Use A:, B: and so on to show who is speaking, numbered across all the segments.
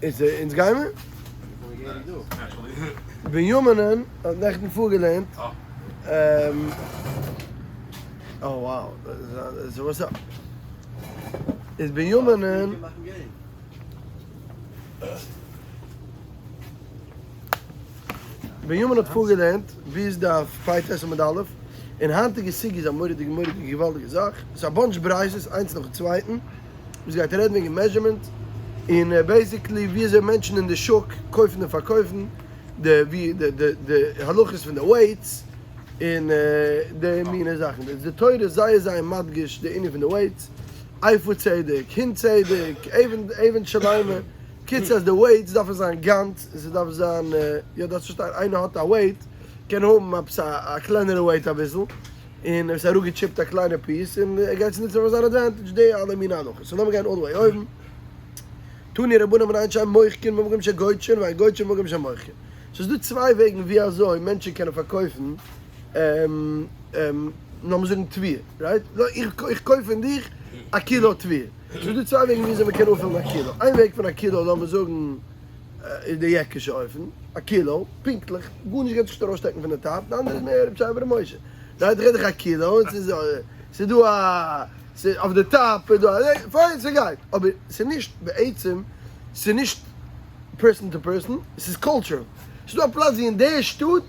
A: איז אונז גיימער? בנימינ'ן האט נעכטן פארגעלערנט oh wow so what's up איז בנימינ'ן בנימין האט פארגעלערנט ביז דף פ"ט עמוד א', און היינטיגע סוגיא איז א מורא'דיגע מורא'דיגע געוואלדיגע זאך, ס'איז א bunch ברייתות איינס נאכן צווייטן, וואס גייט רעדן וועגן measurement, און basically ווי אזוי מענטשן אין די שוק קויפן און פארקויפן, די ווי די די די הלכות פון די weights, און די מיני זאכן. די תורה איז זייער זייער מדגיש די ענין פון די weights, איפה צדק, הין צדק, אבן אבן שלימה, קיצור אז די weights דארפן זיין גאנץ, און ס'דארף זיין, יא דארפסט פארשטיין איינער האט א weight, קען האבן עפעס א קלענערע weight אביסל, און עס אראפגעטשיפט א קליינע piece און ער גייט עס נוצן פאר זיין advantage, די אלע מיני הלכות. so לאמיר גיין all the way אויבן. תנו רבנן מנין שאין מוחקין במקום שגודשין ואין גודשין במקום שמוחקין. ס'איז דא צוויי וועגן ווי אזוי מענטשן קענען פארקויפן לאמיר זאגן תבואה, right? איך קויף פון דיך א קילא תבואה. ס'איז דא צוויי וועגן ווי אזוי מ'קען אנפילן א קילא. איין וועג פון א קילא לאמיר זאגן איז די יעקישע אופן, א קילא, פונקטליך, גארנישט גייט זיך נישט ארויסשטעקן פון די top, די אנדערע איז מער רבי שייע בר' משה. דא רעד איך א קילא און ס'איז ס'איז דא א ס'איז אויף די top איז דא א פיין ס'גייט אבער ס'איז נישט בעצם ס'איז נישט person to person ס'איז cultural ס'איז דא א פלאץ ווי אין די שטאט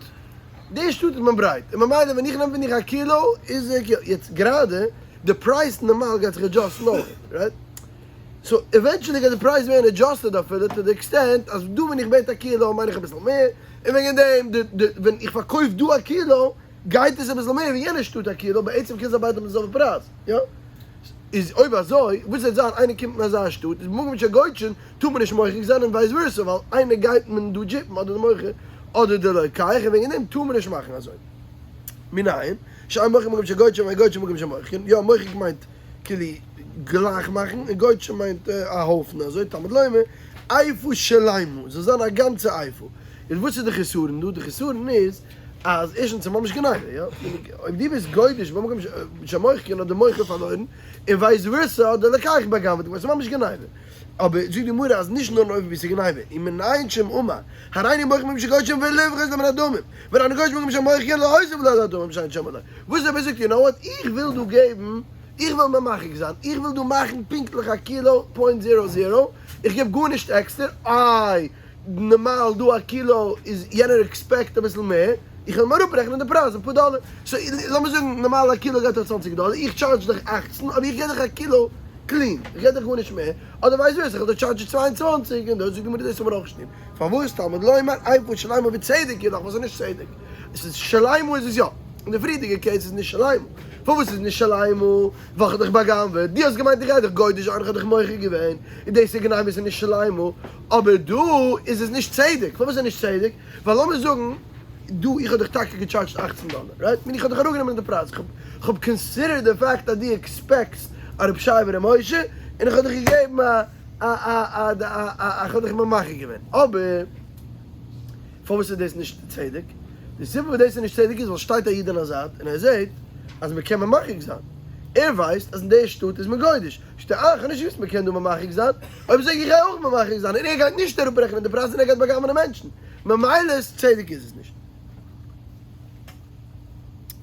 A: די שטאט איז מען ברייט און ממילא ווען איך נעם פון דיך א קילא איז יעצט גראדע די פרייז נארמאל גייט זיך adjust ן אויך right so eventually גייט די פרייז ווערן adjusted אפילו to די extent אז דא ווען איך בעט א קילא מיין איך אביסל מער און וועגן דעם די די ווען איך פארקויף דא א קילא גייט עס אביסל מער ווי יענע שטאט א קילא, בעצם קען זיין ביידע האבן די זעלבע פרייז, יא? איז אויב אזוי וואס וועט זיין איינער קומט אין אזא שטאט איז במקום שגודשין טאר מען נישט מוחק זיין און vice versa ווייל איינער גייט מען דא דזשיפן אדער די מוכר אדער די לוקח און וועגן דעם טאר מען נישט מאכן אזוי. מנין שאין מוחקין במקום שגודשין ואין גודשין במקום שמוחקין, יא מוחק מיינט כאילו גלייך מאכן און גודשין מיינט א הויפן אזוי תלמוד לומר איפה שלימה זאל זיין א גאנצע איפה איז וואס איז די חסרון דא? די חסרון איז אז ערשטנס איז ממש גניבה, יא? אויב דו ביסט גודש במקום שמוחקין האט די מוכר פארלוירן, און vice versa האט די לוקח בא'גנב'עט, כלומר ס'איז ממש גניבה. אבער זאגט די גמרא אז נישט נאר אויב איז גניבה, ומנין שאם אמר, הריני מוחק במקום שגודשין ולפחות לו מן הדמים, והריני גודש במקום שמוחקין להוסיף לו על הדמים שאין שם לו. וואס אויב ער זאגט you know what, איך וויל דא געבן, איך וויל ממחק זיין, איך וויל דא מאכן פונקטליך א קילא point zero zero, איך געב גארנישט עקסטער, איי. נארמאל דא א קילא איז יענער expect אביסל מער, איך וועל אים אראפרעכענען די פרייז אפאר דאלער, so לאמיר זאגן נארמאל א קילא גייט אויף צוואנציג דאלער, איך טשארדזש דיך אכצן אבער איך געב דיך א קילא clean, איך געב דיך גארנישט מער, אדער vice versa איך וועל דיר טשארדזשן 22 און דאס זאגט די גמרא דאס האט מען אויך נישט ליב, פארוואס תלמוד לומר איפה שלימה וצדק היא לך וואס איז נישט צדק? עס איז שלימה איז עס יא, אין די פריערדיגע case איז נישט שלימה, פארוואס איז נישט שלימה? ווייל כ'האב דיך בא'גנב'עט, דו האסט געמיינט איך גיי דיך גודש זיין, כ'האב דיך מוחק געווען, און דאס איז גניבה, ס'איז נישט שלימה, אבער דא איז עס נישט צדק, פארוואס איז נישט צדק? ווייל לאמיר זאגן דא איך האב דיך טאקע געטשארדזשט אכצן דאלער, right? מיין איך האב דיך אראפגענומען די פרייז, כ'האב considered די fact אז דו expect סט א רב שייע ור' משה, און איך האב דיך געגעבן א א א א א א כ'האב דיך ממחק געווען, אבער פארוואס איז דאס נישט צדק? די סיבה פארוואס דאס איז נישט צדק איז ווייל שטייט א איד אין א זייט און ער זעט אז מ'קען ממחק זיין, ער ווייסט אז אין די שטאט איז מען גודש, שטייט אה כ'האב נישט געוואוסט מ'קען דא ממחק זיין, אויב אזוי גיי איך אויך ממחק זיין, און ער גייט נישט אראפרעכענען די פרייז און ער גייט בא'גנב'ענען מענטשן, ממילא איז צדק איז עס נישט.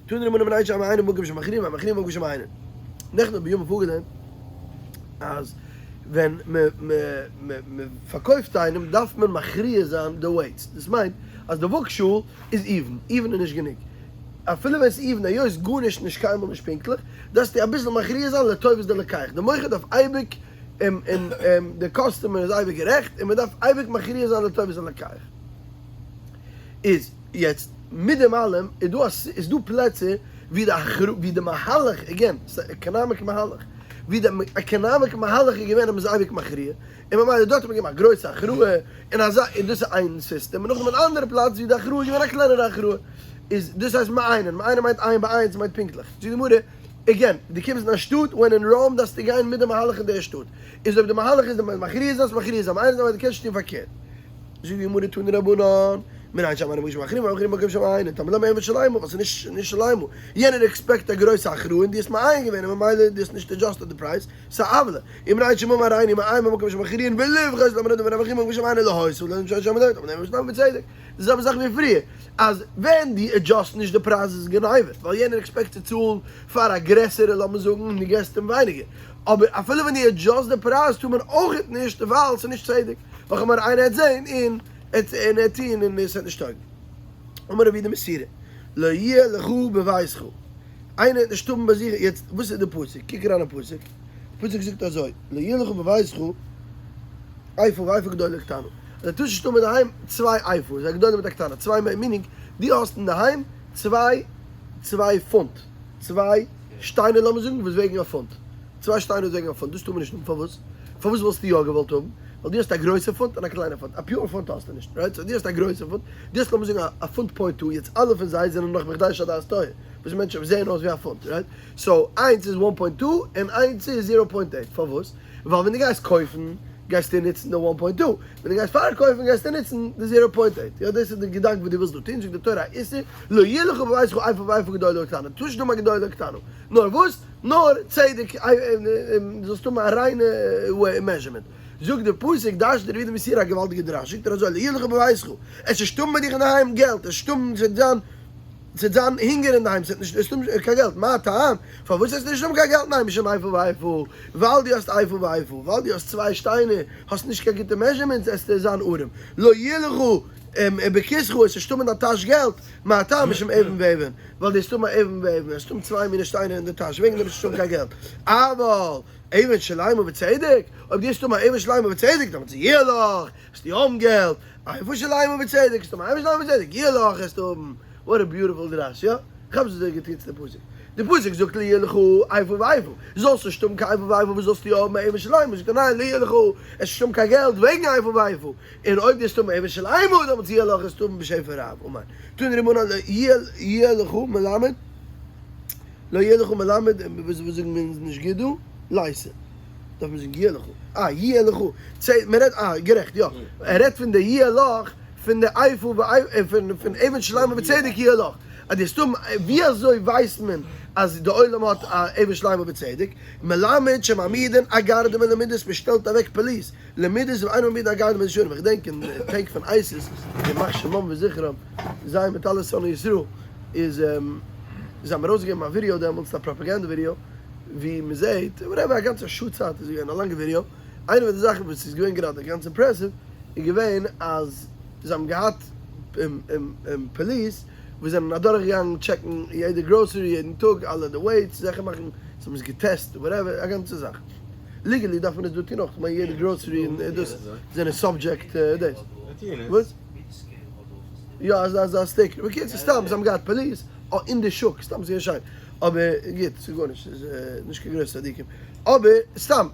A: תנו רבנן מנין שאין מעיינין במקום שמכריעין ואין מכריעין במקום שמעיינין. נעכטן האט בנימין פארגעלערנט אז ווען מען פארקויפט איינעם דארף מען מכריע זיין די weights, דאס מיינט אז די וואגשאהל איז even, even איז נישט גענוג, אפילו ווען ס'איז even היות גארנישט נישט קיינמאל נישט פונקטליך, דארפסטו אביסל מכריע זיין לטובת די לוקח, די מוכר דארף אייביג די customer איז אייביג גערעכט און מען דארף אייביג מכריע זיין לטובת הלוקח. איז יעצט מיט דעם אלעם איז דא איז דא פלעצער ווי די ווי די מהלך again ס'איז א economic מהלך ווי די economic מהלך איז געווען אז מ'איז אייביג מכריע און ממילא דארט האט מען געמאכט גרויסע הכרעה און אזא און דאס איז איין סיסטעם און נאכדעם אן אנדערע פלאץ ווי די הכרעה איז געווען א קלענערע הכרעה איז דאס הייסט מעיינין מעיינין מיינט עין בעין ס'מיינט פונקטליך זאגט די גמרא again דו קומסט אין א שטאט when in Rome דארפסטו גיין מיט די מהלך אין די שטאט איז אויב די מהלך איז די מכריע איז דאס מכריע איז מעיין זיין ווייל דו קענסט נישט טון פארקערט. זאגט די גמרא תנו רבנן. מנין שאין במקום שמכריעין ואין מכריעין במקום שמעיינים, תלמוד לומר אבן שלימה ווייל ס'איז נישט נישט שלימה, יענער expect א גרויסע הכרעה און דו האסט מעיין געווען און ממילא דו האסט נישט adjusted די פרייז, ס'איז א עוולה. ומנין שממון הריני מעיין במקום שמכריעין ולבחוש תלמוד לומר ואין מכריעין במקום שמעיינים להוסיף ולא למשוך שם תלמוד לומר אבן שלימה בצדק. די זעלבע זאך ווי פריער אז ווען דו adjust נישט די פרייז איז גניבה ווייל יענער expect צו צאלן פאר א גרעסערע לאמיר זאגן און דו געסט אים ווייניגער, אבער אפילו ווען דו adjust די פרייז טאר מען אויכעט נישט ווייל ס'איז נישט צדק, ווייל כ'מיין איינער העט זעהן און און ער טוהן און עס וועט נישט טויגן. אמר רבי יהודה מסורא, לא יהיה לך בביתך, איינער וועט נישט האבן ביי זיך, יעצט וואס איז די פסוק, קוק אריין אין פסוק, די פסוק זאגט אזוי, לא יהיה לך בביתך איפה ואיפה גדולה וקטנה, אז דו טארסט נישט האבן אינדערהיים צוויי איפות, א גדולה מיט א קטנה, צוויי meaning, דו האסט אינדערהיים צוויי צוויי פונט, צוויי שטיינער לאמיר זאגן וואס וועגן א פונט. צוויי שטיינער וואס וועגן א פונט, דאס טאר מען נישט האבן, פארוואס? פארוואס וואלסטו יא געוואלט האבן? ווייל דו האסט א גרויסע פונט און א קליינע פונט, א pure פונט האסטו נישט, right? So דו האסט א גרויסע פונט, דו האסט לאמיר זאגן א פונט point two, יעצט אלע פון זיי זענען נאך בכדי שהדעת תועה, וואס מענטשן זעען אויס ווי א פונט, right? So איינס איז one point two און איינס איז zero point eight, פארוואס? ווייל ווען דו גייסט קויפן גייסטו נוצן די one point two, ווען דו גייסט פארקויפן גייסטו נוצן די zero point eight, יא דאס איז די געדאנק וואס דו ווילסט דא טון, זאגט די תורה א איסור, לא יהיה לך בביתך איפה ואיפה גדולה וקטנה, טאר נישט האבן א גדולה וקטנה, נאר וואס? נאר צדק, זאלסט האבן א ריינע measurement. זאגט דער פסוק, דרש'נט רבי יהודה מסורא א געוואלדיגע דרש, זאגט ער אזוי, לא יהיה לך בביתך, עס איז שטום ביי דיך אינדערהיים געלט, עס איז שטום, עס וועט זיין, עס וועט זיין הונגער אינדערהיים, עס וועט נישט, עס איז קיין געלט, מה טעם, פארוואס עס איז נישט דא קיין געלט אינדערהיים, משום איפה ואיפה, ווייל דו האסט איפה ואיפה, ווייל דו האסט צוויי שטיינער, האסט נישט קיין גוטע measurements, עסטו זיין ארעם, לא יהיה לך בכיסך, עס איז שטום אין דיין טאש געלט, מה טעם, משום אבן ואבן. ווייל דו האסט האבן א אבן ואבן, האסט האבן צוויי מיני שטיינער אין די טאש, וועגן דעם האסטו נישט האבן קיין געלט. אבל אבן שלימה בצדק, אויב דו האסט האבן א אבן שלימה בצדק, דאן יהיה לך, האסטו האבן געלט, איפה שלימה בצדק, האסטו האבן א אבן שלימה בצדק, יהיה לך, האסטו האבן. What a beautiful דרש, יא? כאפסט וואס ער געטון צו די פסוק? די פסוק זאגט לא יהיה לך איפה ואיפה, זאלסט נישט האבן קיין איפה ואיפה, וואס זאלסטו יא האבן א אבן שלימה? זאגט ער ניין, לא יהיה לך, עס נישט האבן קיין געלט וועגן איפה ואיפה. און אויב דו וועסט האבן אבן שלימה דעמאלטס יהיה לך וועסטו האבן בשפע רב, אמן. תנו רבנן לא יהיה לך מלמד, לא יהיה לך מלמד, וואס זאגן מיר איז נישט גוט דא? לייסע. דארף מען זאגן יהיה לך. אה, יהיה לך. מען רעדט, אה, גערעכט, יא. ער רעדט פון די יהיה לך, פון די איפה ואיפה, פון אבן שלימה בצדק יהיה לך. אז דו וועסט האבן, ווי אזוי ווייסט מען אז די עולם האט א אבן שלימה בצדק? מלמד שמעמידין הגרדום למידות, מען שטעלט אוועק police. למידות ואין מעמידין הגרדום לישרים, איך געדענק אין טעג פון ISIS, ימח שמם וזכרם, זיי מיט אלע שונאי ישראל, איז זיי האבן ארויסגעגעבן א ווידעא דעמאלטס, א פראפאגאנדע ווידעא, ווי מען זעט, whatever, א גאנצע שעה צייט איז געווען, א לאנגע ווידעא, איינע פון די זאכן וואס איז געווען גראדע גאנץ impressive, איז געווען אז זיי האבן געהאט police וואס זענען אדורך געגאנגען טשעקן יעדע גראסערי יעדן טאג, אלע די weights, זיכער מאכן, זיי האבן עס געטעסט, whatever, א גאנצע זאך. Legally דארף מען עס דא טון אויך, כ'מיין יעדע גראסערי און דאס זענען subject דאס. וואס? יא אזא אזא sticker, בקיצור סתם זיי האבן געהאט police אין די שוק, סתם ס'געווען שיין, אבער גוט ס'איז גארנישט ס'איז נישט קיין גרויסע צדיקים, אבער סתם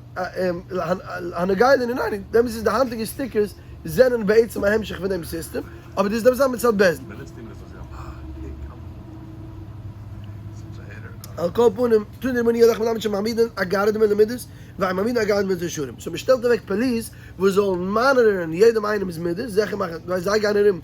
A: הנוגע לענינינו, דעמאלטס איז די היינטיגע stickers זענען בעצם א המשך פון דעם סיסטעם, אבער דאס דארף זיין מצד בית דין. על כל פנים, תנו רבנן יהיה לך מלמד שמעמידין הגרדום למידות, ואין מעמידין הגרדום לישרים. So מ'שטעלט אוועק police וואס זאלן מאניטערן יעדעם איינעמ'ס מידות, זיכער מאכן, ווייל זיי גייען ארום,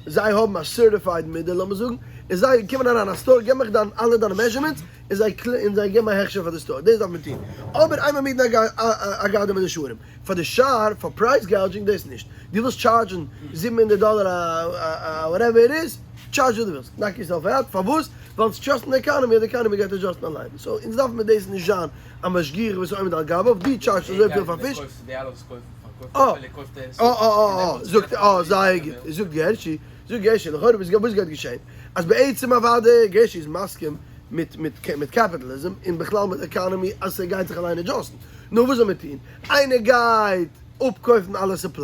A: זיי האבן א certified מידה לאמיר זאגן, און זיי קומען אריין א store, געב מיך דיין אלע דיינע measurements, און זיי און זיי געבן א הכשר פאר די store, דאס דארף מען טון. אבער אין מעמידין הגרדום לישרים, פאר די שער, פאר price gouging, דאס נישט. דו ווילסט טשארדזשן 700 דאלער א whatever it is, charge וואס דו ווילסט, knock yourself out, פארוואס? ווייל אונז טראסטן די עקאנעמי אז די עקאנעמי גייט adjustן אליין, so אונז דארף מיט דאס נישט זיין א משגיח וואס עומד על גביו, דו טשארדזשסט אזויפיל פאר פיש, אה אה אה אה אה זאגט אה זייער גוט, זאגט גערשי, זאגט גערשי, לכאורה וואס וואס גייט געשען, אז בעצם אוודאי גערשי איז מסכים מיט מיט מיט קעפיטאליזם און בכלל מיט עקאנעמי אז ס'גייט זיך אליין adjustן, נו וואס זאל מען טון, איינער גייט אפקויפן אלע supply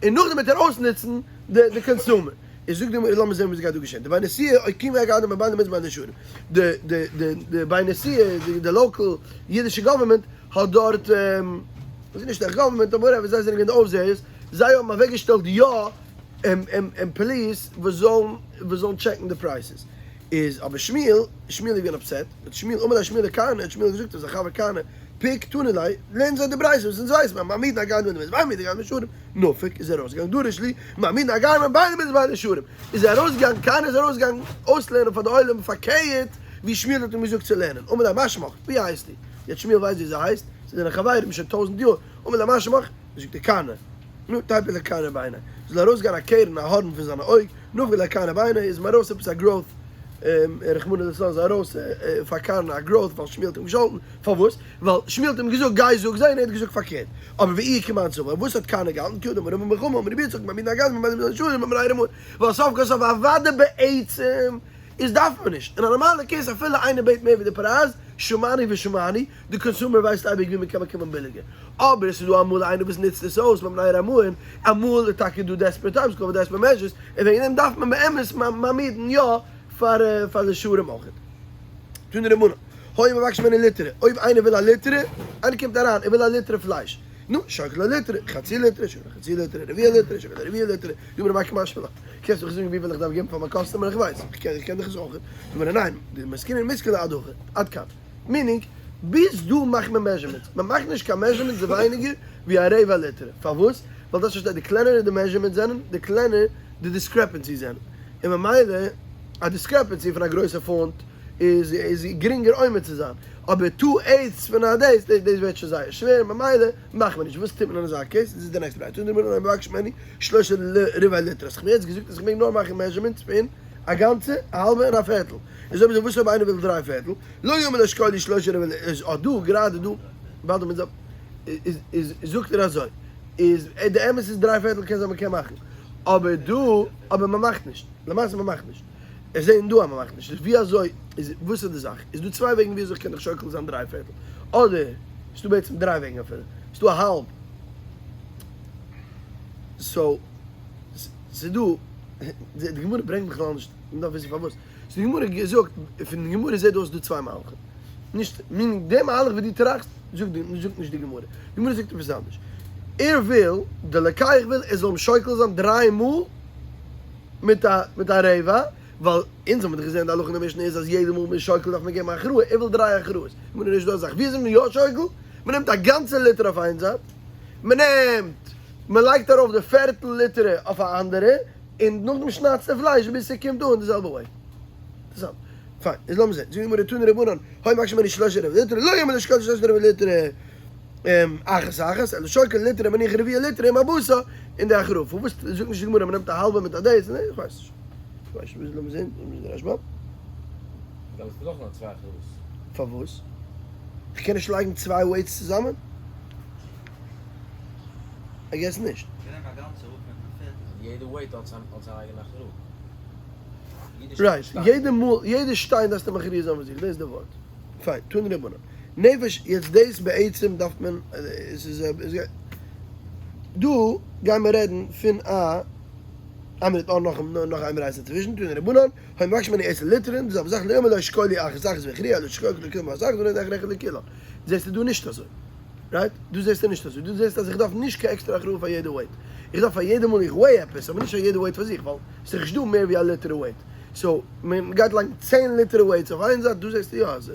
A: און נאכדעם וועט ער אויסנוצן די consumer. איז זאגט די גמרא לאמיר זען וואס גייט דא געשען, דבי נשיאה אוקימוה הגרדום מבין למידות ובין לישרים, די די די די בי נשיאה די local אידישע government האט דארט, ס'איז נישט עכט government אבער whatever זיי זענען געווען די אויפזעערס, זיי האבן אוועקגעשטעלט יא police וואס זאלן וואס זאלן טשעקן די prices, איז אבער שמואל, שמואל איז געווען upset, האט שמואל אמר ליה שמואל לכהנא, האט שמואל געזאגט צו זיין חבר כהנא. פיק תני ליה, לערן זיי די ברייתא וואס אונז ווייסן מיר, מעמידין הגרמון בין מעמידין הגרמון לשערים, נפק איז ער ארויסגעגאנגען דרש להו, מעמידין הגרמון בין למצוות ובין לשערים, איז ער ארויסגעגאנגען, כהנא איז ארויסגעגאנגען אויסלערנען פאר די עולם פארקערט ווי שמואל האט אים געזאגט צו לערנען, אמר ליה מה שמך, ווי הייסטו? יעצט שמואל ווייסט ווי אזוי הייסט, זיי זענען חברים שוין טויזענט יאר, אמר ליה מה שמך, זאגט ער כהנא, נו, תיפוק ליה קרנא בעיניה, זאל ארויסגיין א קרן א הארן פון זיינע אויג, נפק ליה קרנא בעיניה, איז אים ארויס עפעס א growth, רחמנא לצלן זאל ארויס פאר קרנא א growth ווייל שמואל האט אים געשאלטן, פארוואס? ווייל שמואל האט אים געזאגט גיי זאג זיי און ער האט געזאגט פארקערט, אבער ואיהו כמאן סבר, וואס האט קרנא געהאלטן, כי הא דאמר רמי בר חמא אמר רבי יצחק מעמידין הגרמון בין לשערים מפני רמאין, ווייל סוף כל סוף אוודאי בעצם איז דארף מען נישט, אין א נארמאלע case אפילו איינער בעט מער ווי די פרייז, שמעני ושמעני, די consumer ווייסט אייביג ווי מען קען באקומען ביליגער, אבער עס איז דא אמאל איינער וואס נוצט עס אויס מפני רמאין, אמאל איז טאקע דא desperate times call for desperate measures, און וועגן דעם דארף מען באמת מעמידן יא פאר פאר לשערים אויך. תנו רבנן, היו מבקשין ממנו ליטרא, אויב איינער וויל א ליטרא, איינער קומט אריין ער וויל א ליטרא פלייש, נו, שוקל לו ליטרא, חצי ליטרא, שוקל חצי ליטרא, רביע ליטרא, שוקל רביע ליטרא, זאג מיר מאי קא משמע לן, קענסט מיך זאגן וויפיל איך דארף געבן פאר מיין customer, איך ווייס, איך קען איך קען דיך עס אויך, זאג מיר ניין, דמסקינן מיסקלא עד הכא, עד כאן. meaning, ביז דא מאכט מען measurements, מען מאכט נישט קיין measurements ווייניגער ווי א רבע ליטרא, פארוואס? ווייל דאס פארשטייט די קלענערע די measurements זענען, די קלענער די discrepancies זענען, און ממילא א discrepancy פון א גרויסע פונט איז איז גרינגער עומד צו זיין, אבער two eighths פון א דאס דאס ווערט שוין זייער שווער, ממילא מאכט מען נישט, וואס טוט מען אין אזא case? דאס איז די נעקסטע ברייתא, תנו רבנן היו מבקשין ממנו שלושה רבעי ליטרא, האסט מיר יעצט געזאגט אז איך מעג נאר מאכן measurements פון א גאנצע, א האלבע און א פערטל, איז אויב אזוי וואס אויב איינער וויל דריי פערטל? לא יאמר לו שקול לי שלושה רבעי ליטרא, איז אט דא, גראדע דא, באלד האט מען איז איז זאגט ער אזוי, איז די אמת איז דריי פערטל קען זיין מען קען מאכן, אבער דא, אבער מען מאכט נישט, למעשה מען מאכט נישט, איך זע אין דא אז מען מאכט נישט, איז ווי אזוי, איז וואס איז די זאך, איז דא צוויי וועגן ווי אזוי איך קען דיך שוקל זיין דריי פערטל, אדער, ס'דא בעצם דריי וועגן אפילו, ס'דא א האלב, so, ס'דא, די גמרא ברענגט בכלל נישט, מען דארף וויסן פארוואס. ס'איז די גמרא געזאגט, פון די גמרא זעט אויס דא צוויי מהלכים. נישט, meaning די מהלך ווי דו טראכסט, זאגט די, זאגט נישט די גמרא. די גמרא זאגט עפעס אנדערש. ער וויל, די לוקח וויל ער זאל אים שוקל זיין דריי מאל מיט א, מיט א רבע, ווייל אונז האבן דאך געזען די הלכה אין די משנה איז אז יעדע מאל מ'איז שוקל דארף מען געבן א הכרעה, ער וויל דריי הכרעות. גמרא נישט דא אזא זאך. ווי איז מען יא שוקל? מ'נעמט א גאנצע ליטער אויף איין זייט, מ'נעמט, מ'לייגט ארויף די פערטל ליטערע אויף א אנדערע, און נאכדעם שניידסט די פלייש ביז ס'קומט אן די זעלבע וועי. אינטערעסאנט. פיין, איז לאמיר זען. זאגט די גמרא תנו רבנן, היו מבקשין ממנו שלושה רבעי ליטרא, לא יאמר לו שקול שלושה רבעי ליטרא אחת אחת, אלא שוקל ליטרא ומניח רביע ליטרא עם הבשר, און די הכרעה. פארוואס זאגט נישט די גמרא מ'נעמט א האלבע מיט א דאס? ניין, איך ווייס נישט. איך ווייס נישט. לאמיר זען. לאמיר זען די רשב"ם.
B: דאן איז דאך נאר צוויי הכרעות.
A: פארוואס? איך קען נישט לייגן צוויי weights צוזאמען? I guess נישט.
B: יעדע weight האט זיין אייגענע הכרעה.
A: right, יעדע מאל, יעדע שטיין דארפסטו מכריע זיין פאר זיך, דאס איז די ווארט. פיין, תנו רבנן. נפש, יעצט דאס בעצם דארף מען, עס איז, דא גייען מיר רעדן פון א, איין מינוט, נאך נאך איין ברייתא אינצווישן, תנו רבנן, היו מבקשין ממנו עשר ליטרין, די זעלבע זאך, לא יאמר לו שקול לי אחת אחת והכריע, אלא שוקל לכולן בבת אחת ונותן הכרעה לכולן. זעסטו דא נישט אזוי. right? דא זעסטו נישט אזוי, דא זעסטו אז איך דארף נישט קיין עקסטערע הכרעה פאר יעדע weight, איך דארף פאר יעדע מאל איך weigh עפעס, אבער נישט פאר יעדע weight פאר זיך, ווייל ס'איז נישט דא מער ווי א ליטערע weight, so מען גייט לייגן צען ליטערע weights אויף איין זייט, דא זעסטו יא אז.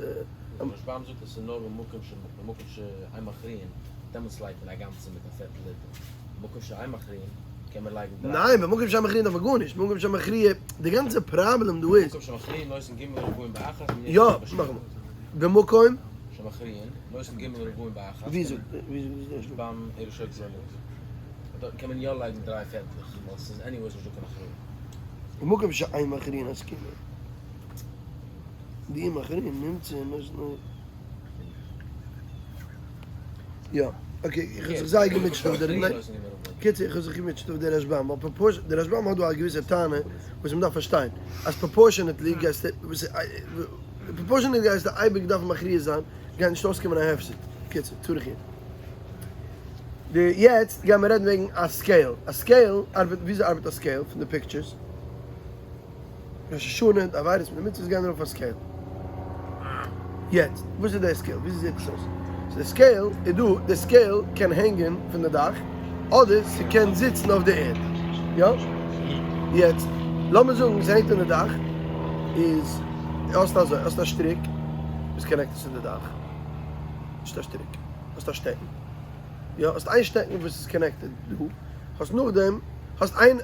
B: רשב"ם זאגט אז ס'איז נאר במקום במקום שאין מכריעין, דעמאלטס לייגט מען א גאנצע מיט א פערטל ליטער, במקום שאין מכריעין קען מען לייגן דריי.
A: ניין, במקום שאין מכריעין דארף מען גארנישט, במקום שאין מכריעין, די גאנצע פראבלעם דא איז.
B: במקום שמכריעין נותן ג' רבעים באחת
A: יא, נאכאמאל, במקום.
B: שמכריעין, נותן ג' רבעים באחת.
A: ווי זאגט ווי זאגט דאס?
B: ביים ערב שוקל זיין ליטער. דארטן קען מען יא לייגן דריי פערטלעך, ווייל ס'איז anyways נישטא קיין הכרעה.
A: במקום שאין מכריעין עסקינן. דאי מכריעין נמצא נותן. יא, okay, איך האב זיך זייער געמוטשעט אויף דער, ניין, קיצור, איך האב זיך געמוטשעט אויף דער רשב"ם, ווייל proportion, דער רשב"ם האט דא א געוויסע טענה וואס מ'דארף פארשטיין, אז proportionately גייסטו, proportionately גייסטו אייביג דארפן מכריע זיין, גייט נישט אויסקומען א הפסד. קיצור, צריך עיון. די יעצט גייען מיר רעדן וועגן א scale. א scale ארבעט, וויאזוי ארבעט א scale פון די pictures? ראש השנה, די עבירות מיט די מצוות גייען ארויף א scale. יעצט, וואס איז די scale? וויאזוי זעט עס אויס? so די scale איז דא, די scale קען הענגען פון די דאך, אדער ס'קען זיצן אויף די ערד. יא? יעצט, לאמיר זאגן ס'הענגט אין די דאך, איז האסט אזוי, האסט א שטריק וואס connect עס צו די דאך. נישט א שטריק, האסט א שטעקן, יא, האסט איין שטעקן וואס איז connected דא, האסט נאכדעם האסט איין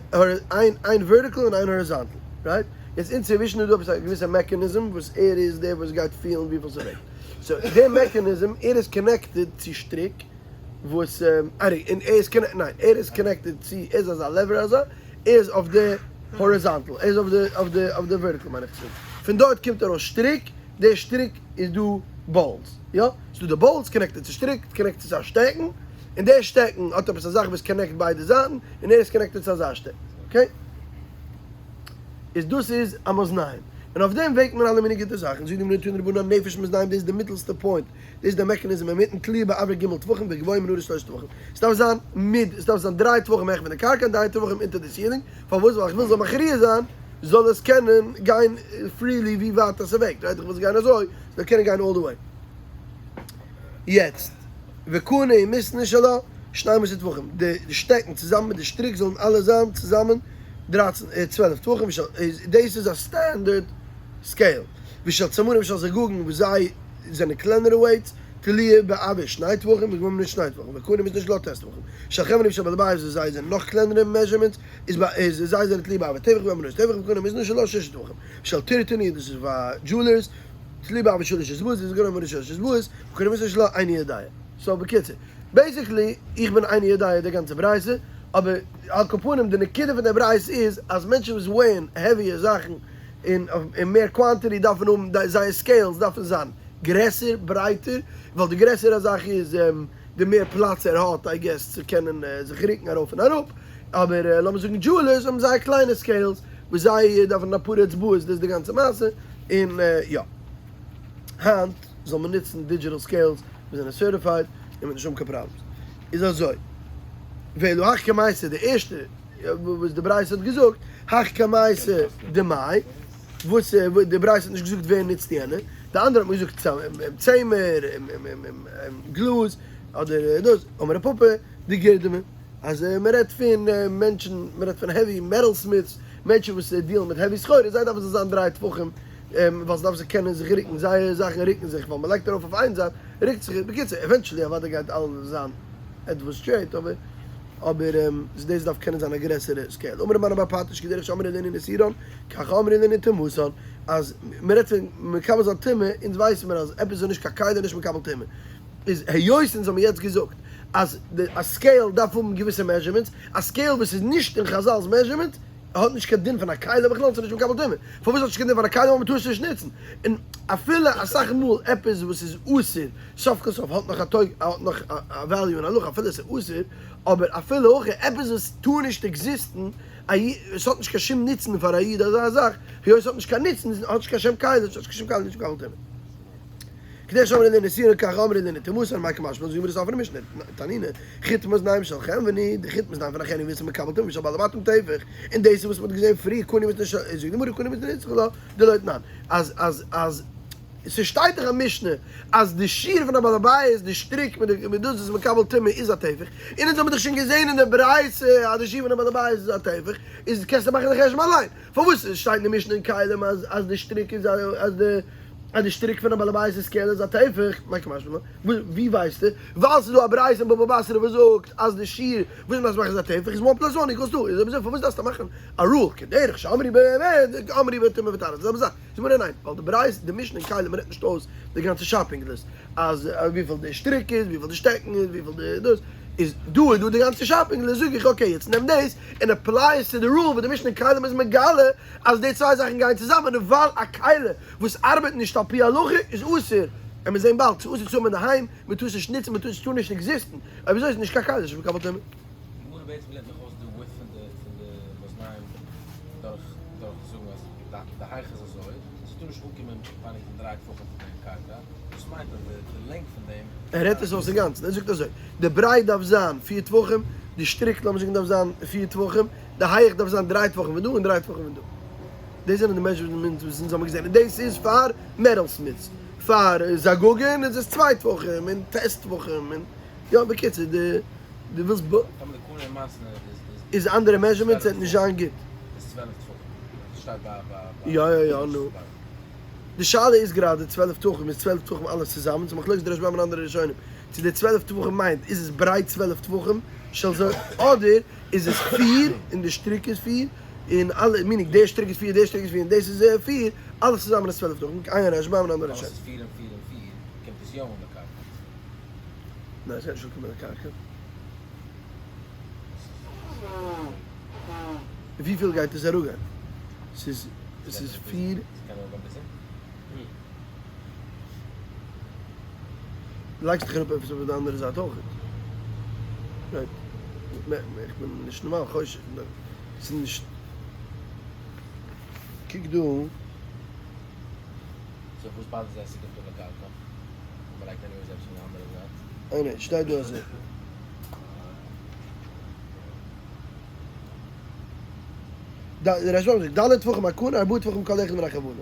A: איין איין vertical און איין horizontal, right? יעצט אינצווישן איז דא עפעס א געוויסע mechanism וואס ער איז דער וואס גייט פילן וויפיל ס'וועגט, so דער mechanism ער איז connected צו שטריק וואס און ער איז connected, ניין ער איז connected צו, ער איז אזא lever אזא, ער איז אויף די horizontal, ער איז אויף די אויף די אויף די vertical מיין איך צו זאגן, פון דארט קומט ארויס שטריק, די שטריק איז דא bolts, יא, ס'איז דא די bolts connected צו שטריק, connected צו א שטעקן, און די שטעקן האט עפעס א זאך וואס connect ביידע זייטן, און ער איז connected צו אזא שטעקן, okay? איז דאס איז א מאזניים, און אויף דעם וועגט מען אלע מיני גוטע זאכן, זאגט די גמרא תנו רבנן נפש מאזניים, דאס איז די מיטעלסטע point, דאס איז די mechanism אינמיטן תלויה באויר ג' טפחים וגבוה מן הארץ שלושה טפחים, עס דארף זיין מיד, עס דארף זיין דריי טפחים העכער פון די קרקע און דריי טפחים אונטער די ceiling, פארוואס? ווייל איך וויל זאל מכריע זיין, זאל עס קענען גיין freely ווי ווייט עס וועגט, right? איך וויל עס גיין אזוי, זאל קענען גיין all the way. יעצט, וקנה ומתנה שלה, שנים עשר טפחים, די שטעקן צוזאמען מיט די שטריק זאלן אלע זיין צוזאמען דרייצן, 12 טפחים, דאס איז א standard scale, ושל צמרים ושל זגגין וואס זיי זענען קלענערע weights, תלויה באויר שני טפחים וגבוה מן שני טפחים, וקנה ומתנה שלה ט' טפחים, של חנוני ושל בעל הבית וואס זיי זענען נאך קלענערע measurements, איז ביי איז זיי זענען תלויה באויר טפח וגבוה מן הארץ טפח וקנה ומתנה שלה שש טפחים, של טירטוני דאס איז פאר jewelers, תלויה באויר שלש אצבעות וגבוה מן הארץ שלש אצבעות, וקנה ומתנה שלה איני יודע. so בקיצור, basically איך בין איני יודע די גאנצע ברייתא, אבער על כל פנים די נקודה פון די ברייתא איז אז מענטשן וואס weigh ען heavy ע זאכן און אין מער quantity דארפן האבן זייער scales דארפן זיין גרעסער ברייטער ווייל די גרעסער א זאך איז די מער פלאץ ער האט I guess צו קענען זיך רוקן ארויף און אראפ, אבער לאמיר זאגן jewelers האבן זייער קליינע scales וואס זיי דארפן אפאר אצבעות דאס איז די גאנצע מעשה, און יא היינט זאל מען נוצן digital scales וואס זענען certified און מ'וועט נישט האבן קיין problems. איז אזוי, ואלא הך קמייתא די ערשטע וואס די ברייתא האט געזאגט, הך קמייתא דמאי, וואס די ברייתא האט נישט געזאגט ווער נוצט יענע, די אנדערע האט מען געזאגט צמר און גלאז אדער דאס, אמר רב פפא דגורדמי, אז מען רעדט פון מענטשן, מען רעדט פון heavy metal smiths, מענטשן וואס deal ן מיט heavy סחורה, זיי דארפן זיך זיין דריי טפחים, ווייל זיי דארפן זיך קענען זיך רוקן, זייערע זאכן רוקן זיך, ווייל מען לייגט ארויף אויף איין זייט, רוקט זיך, בקיצור, eventually אוודאי גייט אלעס זיין עטוואס straight, אבער אבער דאס דארף קענען זיין א גרעסערע scale. אמר ר' מני בר פטיש כדרך שאמרו לענין איסורן, כך אמרו לענין טומאתן, אז מען רעדט פון מקבל זיין טומאה, אונז ווייסן מיר אז עפעס איז נישט קיין כלי נישט מקבל טומאה, איז היות אונז האבן יעצט געזאגט אז א scale דארף האבן געוויסע measurements, א scale וואס איז נישט אין חזל'ס measurement האט נישט קיין דין פון א כלי בכלל און ס'איז נישט מקבל טומאה. פארוואס האט נישט קיין דין פון א כלי ווייל מ'טאר עס נישט נוצן? און אפילו אסאך מאל עפעס וואס איז אסור סוף כל סוף האט נאך א טויג האט נאך א value אין הלכה אפילו עס איז אסור, אבער אפילו אויך עפעס וואס טאר נישט exist ן, עס האט נישט קיין שום נוצן פאר א איד אזא זאך, היות עס האט נישט קיין נוצן האט נישט קיין שם כלי, האט נישט קיין שם כלי נישט מקבל טומאה. כדרך שאמרו לענין איסורן כך אמרו לענין טומאתן, מאי קא משמע לן זאגט גמרא סוף פון משנה, תנינא, חוט מאזניים של חנווני, די חוט מאזניים פון א חנווני וואס איז מקבל טומאה ושל בעלי בתים טפח, און דאס איז וואס מען האט געזען פריער קנה ומתנה של, זאגט די גמרא קנה ומתנה איצטריכא לה דלא תנן, אז אז אז ס'שטייט דאך א משנה אז די שיעור פון א בעל הבית, די שטריק מיט די מיט דאס וואס איז מקבל טומאה איז א טפח, און אונז האבן דאך שוין געזען אין די ברייתא אז די שיעור פון א בעל הבית איז א טפח, איז קענסטו מאכן די חשבון אליין, פארוואס שטייט אין די משנה אין כלים אז אז די שטריק איז א אז די אז די שטריק פון א בעל הבית איז scale איז א טפח, מאי קא משמע לן, ווי ווייסטו? ווייל ס'איז דא א ברייתא אין בבא בתרא וואס זאגט אז די שיעור וואס מ'דארף מאכן איז א טפח איז one plus one equals two, איז אויב אזוי פארוואס דארפסטו מאכן א rule כדרך שאמרו ב אמרו בטומאה וטהרה, די זעלבע זאך. זאג מיר ניין, ווייל די ברייתא, די משנה אין כלים רעדט נישט אויס די גאנצע shopping list, אז וויפיל די שטריק איז, וויפיל די שטעקן איז, וויפיל די דאס איז, דא איז דא די גאנצע shopping list, זאג איך okay יעצט נעם דאס און apply עס צו די rule וואס די משנה אין כלים איז מגלה אז די צוויי זאכן גייען צוזאמען, און ווייל א כלי וואס ארבעט נישט על פי הלכה איז אסור, און מיר זעהן באלד ס'איז אסור צו האבן אינדערהיים, מען טאר עס נישט נוצן, מען טאר עס טאר נישט exist ן, אויב אזוי איז נישט קיין כלי, איז נישט מקבל טומאה.
B: די גמרא בעצם לערנט נאך אויס די width פון די פון די מאזניים דורך דורך זאגן אז די הייך איז אזוי, אז ס'טאר נישט אנקומען ווייניגער פון דריי טפחים פון דעם קרקע, דאס מיינט אז די די לענג פון דעם.
A: ער רעדט עס אויס אינגאנצן, ער זאגט אזוי, די ברייט דארף זיין פיר טפחים, די שטריק לאמיר זאגן דארף זיין פיר טפחים, די הייך דארף זיין דריי טפחים פון דא און דריי טפחים פון דא. דאס זענען די measurements וואס אונז האבן געזען, און דאס איז פאר metal smiths, פאר זגגין איז עס צוויי טפחים און ט' טפחים און יא בקיצור די די ווילסט ב.
B: טאמער די קנה און מתנה איז
A: איז אנדערע measurements וועט נישט זיין גוט.
B: איז 12 טפחים. דאס שטייט ביי ביי
A: יא יא יא נו. די שאלה איז גראדע 12 טפחים איז 12 טפחים אלעס צוזאמען, ס'איז מחלוקת די רשב"ם און אנדערע ראשונים צו די 12 טפחים מיינט איז עס ברייט 12 טפחים של זה אדער איז עס פיר און די שטריק איז פיר און אלע meaning די שטריק איז פיר די שטריק איז פיר און דאס איז פיר אלעס צוזאמען איז 12 טפחים, עיין רשב"ם און אנדערע
B: טאמער
A: ראשונים.
B: ס'איז פיר און פיר און פיר קומט עס יא אן די קרקע.
A: ניין ס'גייט נישט אנקומען די קרקע. וויפיל גייט עס אראפגיין? ס'איז ס'איז פיר. לייגסט דיך אראפ עפעס אויף די אנדערע זייט אויך. right. איך בין נישט נארמאל חושד. ס'איז נישט. קוק דא.
B: so וואס באדערט זיי ס'קומט אן די קרקע? און מ'לייגט anyways עפעס פון די אנדערע זייט.
A: איינער שטייט דא אזוי. דער רשב"ם זאגט, ד' טפחים הקנה, ארבעה טפחים כל אחד מן החבלים.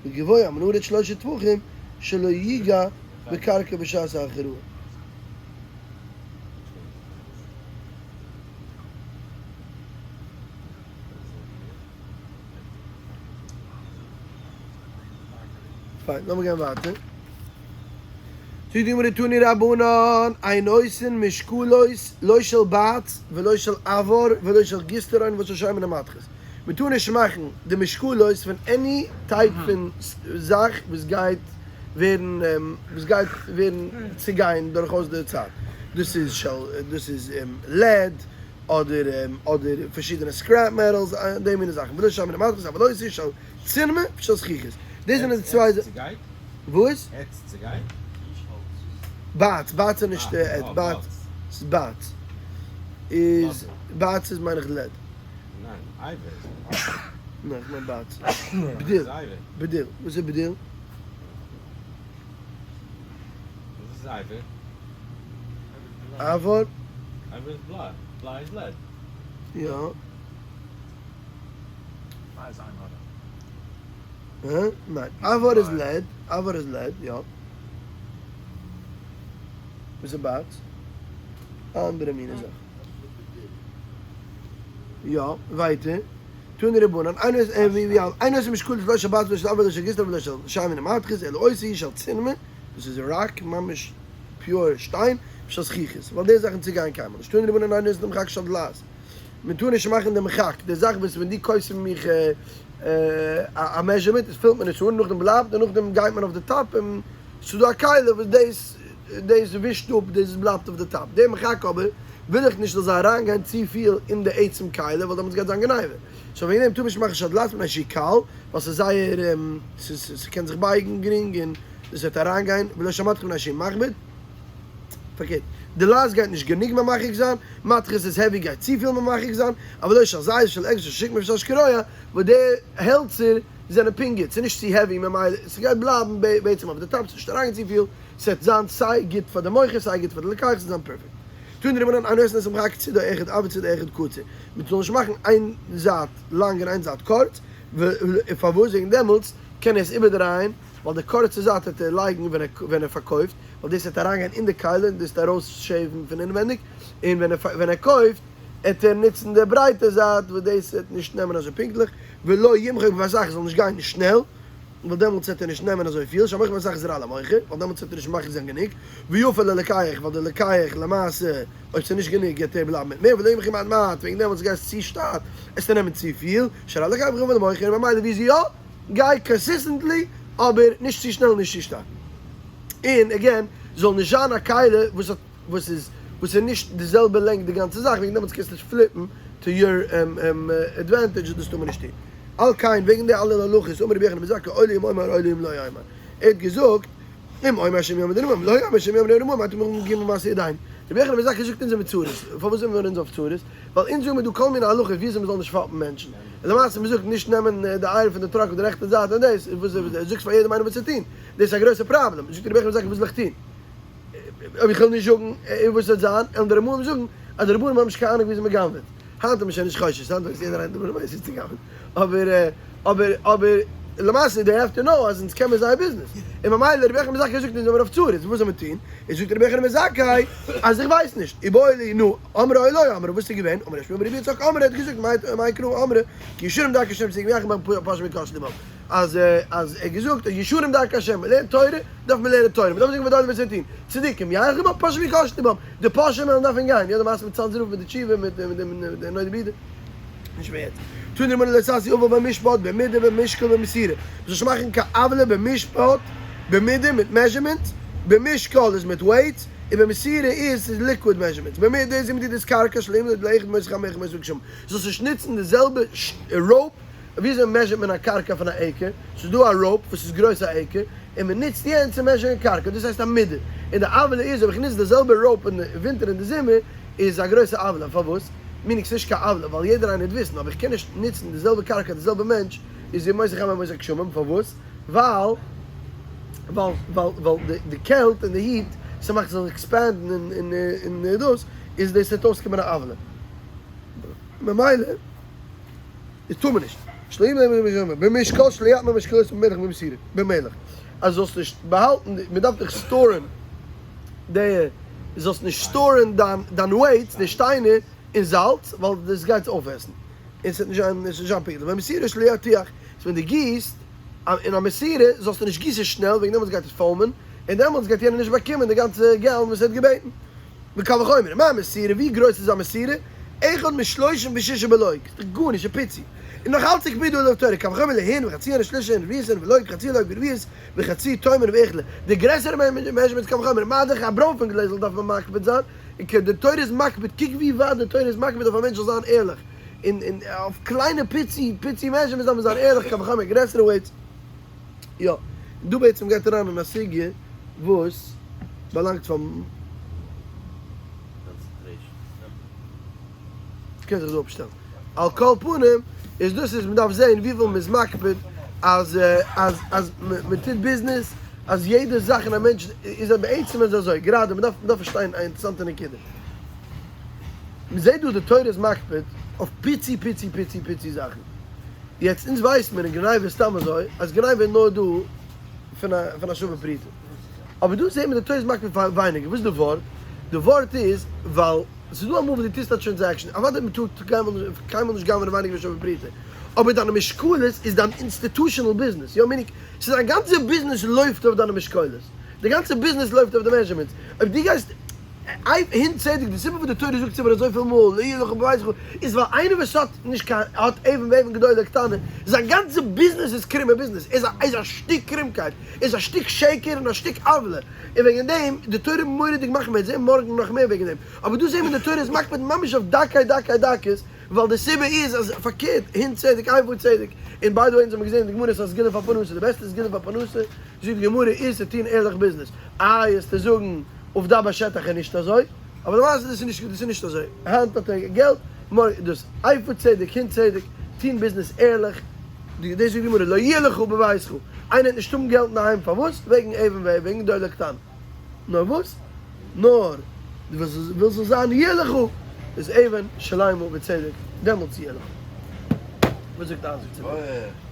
A: וגבוה מן הארץ שלושה טפחים שלא יגע בקרקע בשעת ההכרעה. פיין, לאמיר גיין ווייטער. זאגט די גמרא תנו רבנן, אין עושין משקלות לא של בץ ולא של עבר ולא של גיסטרון ולא של שמן ומתכת. מען טאר נישט מאכן די משקלות פון any type פון זאך וואס גייט ווערן וואס גייט ווערן צוגיין דורכאויס די צייט. דאס איז של דאס איז lead אדער אדער פארשידענע scrap metals די מיני זאכן. ולא של שמן ומתכת אבל עושין של צינמא ושל זכוכית. דאס זענען די צוויי. וואס?
C: עץ צעגייט?
A: בץ, בץ איז נישט עץ, בץ איז בץ. איז בץ איז מיין איך lead.
C: ניין, אייווער איז בץ.
A: ניין, איך מיין בץ. בדיל, בדיל, וואס איז בדיל?
C: וואס איז אייווער?
A: עבר?
C: אייווער איז בליי, בליי איז lead.
A: יא.
D: בליי איז עין הרע.
A: הא? ניין. עבר איז lead, עבר איז lead, יא. וואס איז בץ? אנדערע מינע זאך. יא, ווייטער. תנו רבנן, איינער איז ווי ווי איינער איז משקולת לא של בץ ולא של עבר ולא של גיסטרא ולא של שמן ומתכת, אלא עושין של צינמא, דאס איז ראק, ממש pure שטיין, ושל זכוכית, ווייל די זאכן צוגיין קיינמאל נישט. תנו רבנן אינו עושין מחק של דלעת. מען טאר נישט מאכן די מרחק, די זאך וואס ווען דו קויפסט פון מיך א measurement, עס פילט מען נישט אן, נאכדעם בלייבט און נאכדעם גייט מען אויף די top און ס'איז דא א כלי וואס דאס דאס ווישט אפ דאס בלייבט אויף די top, די מרחק אבער וויל איך נישט זאל זיי אריינגיין צופיל אין די עצם כלי ווייל דעמאלטס גייט זיין גניבה, so וועגן דעם טאר מען נישט מאכן של דלעת מפני שהוא קל, ווייל ס'איז זייער ס'קען זיך בייגן גרינג און דאס וועט אריינגיין, ולא של מתכת מפני שהוא מכביד. פארקערט, דלעת גייט נישט גענוג ממחק זיין, מתכת איז heavy גייט צופיל ממחק זיין, אבל לא של זית של אגוז של שקמה ושל שקרויה, וואס די העלצער זענען פונקט גוט, ס'איז נישט צו heavy ממילא ס'גייט בלייבן בעצם אויף די top, ס'נישט אריינגיין צופיל, ס'וועט זיין סיי גוט פאר די מוכר סיי גוט פאר די לוקח, ס'וועט זיין פערפעקט. תנו רבנן אין עושין את המחק צידו אחד עב וצידו אחד קצר, מ'זאל נישט מאכן איין זייט לאנג און איין זייט קורץ, פארוואס? וועגן דעמאלטס קען ער עס איבערדרייען, ווייל די קורצע זייט וועט ער לייגן ווען ער פארקויפט, ווייל דאס וועט אריינגיין אין די כלי און דאס וועט ארויס shave ן פון אינווענדיג, און ווען ער ווען ער קויפט וועט ער נוצן די ברייטע זייט וואס דאס וועט נישט נעמען אזוי פונקטליך, ולא ימחק בבת אחת זאל נישט גיין שנעל, ווייל דעמאלטס וועט ער נישט נעמען אזוי פיל, שהמוחק בבת אחת איז רע למוכר, ווייל דעמאלטס וועט ער נישט מרחיק זיין גענוג, ויפה ללוקח, ווייל די לוקח למעשה אויב ס'איז נישט גענוג גייט ער בלייבן מיט מער, ולא ימחק מעט מעט, וועגן דעמאלטס גייסט צו שטאט, עסטו נעמען צופיל, שרע ללוקח ויפה למוכר, ממילא ווי איז יא? גיי consistently אבער נישט צו שנעל נישט צו שטארק. און again זאל נישט זיין א כלי וואס האט וואס איז וואס איז נישט די זעלבע לענג די גאנצע זאך וועגן דעמאלטס קענסטו נישט flip ן to your advantage דאס טאר מען נישט טון. על כן וועגן די אלע הלכות אמר רבי יוחנן בן זכאי אוי לי אם אומר אוי לי אם לא אומר. ער האט געזאגט אם אומר השם יאמר די רמב"ם לא אומר השם יאמר די רמב"ם האט אים געגעבן מעשה ידיים. רבי יוחנן בן זכאי זאגט אונז זעמיר צרות. פארוואס זעמיר אונז אויף צרות? ווייל אונז זאגן מיר דא כל מיני הלכות וויאזוי מ'זאל נישט פאפן מענטשן. און למעשה מ'זאגט נישט נעמען די אייער פון די truck אויף די רעכטע זייט און דאס, וואס זאגסט פאר יעדעם איינעם וואס צו טון. דאס איז א גרויסע פראבלעם. זאגט רבי יוחנן בן זכאי וואס זאל איך טון? אויב איך וועל נישט זאגן וואס וועט זיין? וועלן די רמאים זאגן אז די רבנים האבן נישט קיין אהנונג וויאזוי מ'גנב'עט. היינט איז מען שוין נישט חושש, היינט ווייסט יעדער איינער די רמאות איז צו גנב'ען. אבער אבער אבער. למעשה they have to know אז אונז קען מיר זייער ביזנעס, און ממילא רבי יוחנן בן זכאי זאגט אונז זעמיר אויף צרות, וואס זאל מען טון? איז זאגט רבי יוחנן בן זכאי אז איך ווייס נישט, איבעיא להו נו, אמרה או לא אמרה, וואס איז געווען? אמר ר' שמואל בר רבי יצחק אמרה האט געזאגט מאי קרא אמרה כי ישרים דרכי השם צדיקים ילכו בם פושעים יכשלו בם, אז אז ער האט געזאגט אז ישרים דרכי השם, מען לערנט תורה דארף מען לערנען תורה, מען דארף זאגן ודאי וועט זיי טון, צדיקים ילכו בם פושעים יכשלו בם, די פושעים וועלן דארפן גיין, יא די מעשה מיט צאנזער רב מיט די תשובה מיט די נודע ביהודה. נישט ווערט. תנו רבנן לא תעשו עול במשפט במידה במשקל במסירה. מ'זאל נישט מאכן קיין עוולה במשפט, במידה מיט measurements, במשקל איז מיט weights, און במסירה איז איז liquid measurements. במידה איז מדידת קרקע שלא ימדוד לאחד ימות החמה ואחד ימות הגשמים. זאלסט נישט נוצן די זעלבע rope, וויאזוי measure ט מען א קרקע פון א acre? ס'איז דא א rope וואס איז גרויס א acre, און מ'נוצט יענץ צו measure ן קרקע, דאס הייסט א מידה. און די עוולה איז אויב איך נוץ די זעלבע rope אין די ווינטער און די זומער, איז א גרויסע עוולה, פארוואס? meaning ס'נישט קיין עוולה ווייל יעדער איינער וועט וויסן, אבער איך קען נישט נוצן די זעלבע קרקע די זעלבע מענטש איז ימות החמה ימות הגשמים, פארוואס? ווייל ווייל ווייל ווייל די די קעלט און די heat ס'מאכט זיך expand ן און און און דאס איז דאס וועט אויסקומען א עוולה ממילא איז טאר מען נישט שלא ימלא במשקל שלא יטמין משקלות במלח במסירה במלח אז זאלסט נישט באהאלטן מ'דארף דיך store ן. די זאלסט נישט store ן דיין דיין weights די שטיינער אין זאלץ ווייל דאס גייט אויפעסן און ס'וועט נישט זיין עס וועט נישט זיין פונקטליך במסירה שלא ירתיח איז ווען דו גיסט אין א מסירה זאלסטו נישט גיסן שנעל וועגן דעמאלטס גייט עס foam ען און דעמאלטס גייט יענער נישט באקומען די גאנצע געלט וואס ער האט געבעטן וקל וחומר מה מסירה ווי גרויס איז א מסירה אחד משלושים ושישה בלוג ס'איז דאך גארנישט א פיצי און נאך אלץ הקפידו עליו תורה קל וחומר להין וחצי הין ושליש הין ורביעית הין ולוג חצי לוג ורביעית וחצי תומן ואיכלה, די גרעסערע measurements קל וחומר, מה דאך א ברוינפן גלעזל דארף מען מקפיד זיין, און כ די תורה איז מקפיד, קוק ווי ווייט די תורה איז מקפיד אויף א מענטש זאל זיין ערליך, און און אויף קליינע פיצי פיצי measurements דארף מען זיין ערליך, קל וחומר גרעסערע weights, יא, און דא בעצם גייט אריין אין א סוגיא וואס באלאנגט פאר. קען זיך דא אפשטעלן. על כל פנים איז דאס איז מ'דארף זעהן וויפיל מ'איז מקפיד אז אז אז מ'טוט ביזנעס אז יעדע זאך אין א מענטש איז א בעצם איז אזוי גראדע מ'דארף מ'דארף פארשטיין א אינטערעסאנטע נקודה. מ'זעהט דא די תורה איז מקפיד אויף פיצי פיצי פיצי פיצי זאכן. יעצט אונז ווייסט מיר אין גניבה סתם אזוי אז גניבה איז נאר דא פון א פון א שווה פרוטה. אבער דא זעהט מען די תורה איז מקפיד פאר ווייניגער. וואס איז די ווארט? די ווארט איז ווייל. ס'איז דא אמאל וואס דו טוסט א transaction, אוודאי מען טאר קיינמאל נישט גנב'נען ווייניגער ווי שווה פרוטה, אבער דיינע משקולות איז דיין institutional ביזנעס, יא meaning, ס'איז דיין גאנצע ביזנעס לויפט אויף דיינע משקולות, די גאנצע ביזנעס לויפט אויף די measurements, אויב דו גייסט הין צדק, די סיבה וואס די תורה זאגט ציבור אזויפיל מאל לא יהיה לך בביתך, איז ווייל איינער וואס האט נישט קיין, האט אבן ואבן גדולה קטנה, זיין גאנצע ביזנעס איז קרומע ביזנעס, איז א שטיק קרומקייט, איז א שטיק שקר און א שטיק עוולה. און וועגן דעם די תורה מורא'דיג מחמיר, מ'וועט זען מארגן נאך מער וועגן דעם, אבער דא זעהן מיר די תורה איז מקפיד ממש אויף דקי דקי דקות, ווייל די סיבה איז אז פארקערט, הין צדק איפה צדק, און by the way אונז האבן געזען אין די גמרא ס'איז א סגולה פאר פרנסה, די בעסטע סגולה פאר פרנסה זאגט די גמרא איז צו טון ערליך ביזנעס, איי וועסטו זאגן עובדא בשטח איז נישט אזוי, אבער למעשה דאס איז נישט דאס איז נישט אזוי, היינט האט ער געלט, מארגן דאס, איפה צדק הין צדק, טון ביזנעס ערליך. דאס זאגט די גמרא, לא יהיה לך בביתך, איינער וועט נישט האבן געלט אינדערהיים, פארוואס? וועגן אבן ואבן, וועגן גדולה קטנה, נאר וואס? נאר דו ווילסט זאל זיין יהיה לך, איז אבן שלימה בצדק, דעמאלטס יהיה לך. וואס זאגט אייזיק צו דעם?